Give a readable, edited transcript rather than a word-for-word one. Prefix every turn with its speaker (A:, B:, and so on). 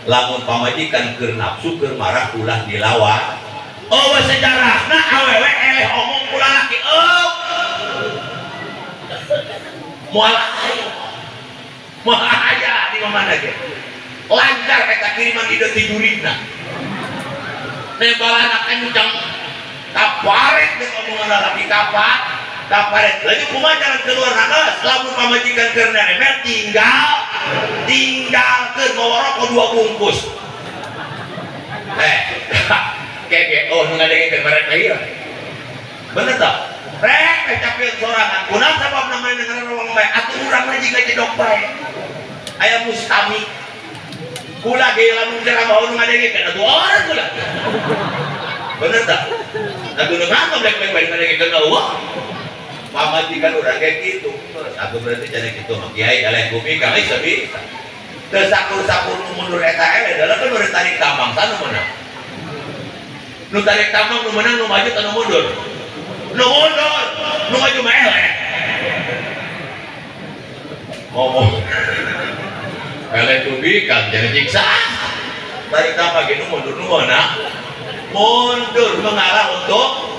A: Lamun pamajikan keur nafsu keur marah ulah dilawan. Oh sejarahna awewe eleh omong ku lalaki. Oh. Moal aya. Moal aya di mana ge. Lancar eta kiriman ide ti jurigna. Nembalana kenceng. Kaparet deuk omongan lalaki kapat. Kaparet. Laju kumaha jalan keluar geus lamun pamajikan keur neremer tinggalkeun mawa rokok 2 bungkus. Kege oh nu ngadengkeun mereka ieu. Bener tah? Rek capieun sorangan. Kunaon sababna maneh ngaran bae atuh urang mah jiga jedok bae. Aya mustami. Kula ge lamun ceramah nu ngadengkeun atuh orang kula. Bener tah? Da gunungan mah blek-blek bae ngadengkeun eueuh. Pamajikan urang kayak gitu. Aku berarti jadi gitu mah kiai eleh bumi kami bisa. Teu sakur-sakur nu mundur eta eleh dalah kan nu tarik tambang sana menang. Nu tarik tambang nu menang nu maju atau nu mundur? Nu mundur, nu maju mah eleh. Ngomong. Eleh bumi kan jadi nyiksa. Tarik tambang ge nu mundur nu meunang. Mundur mengalah untuk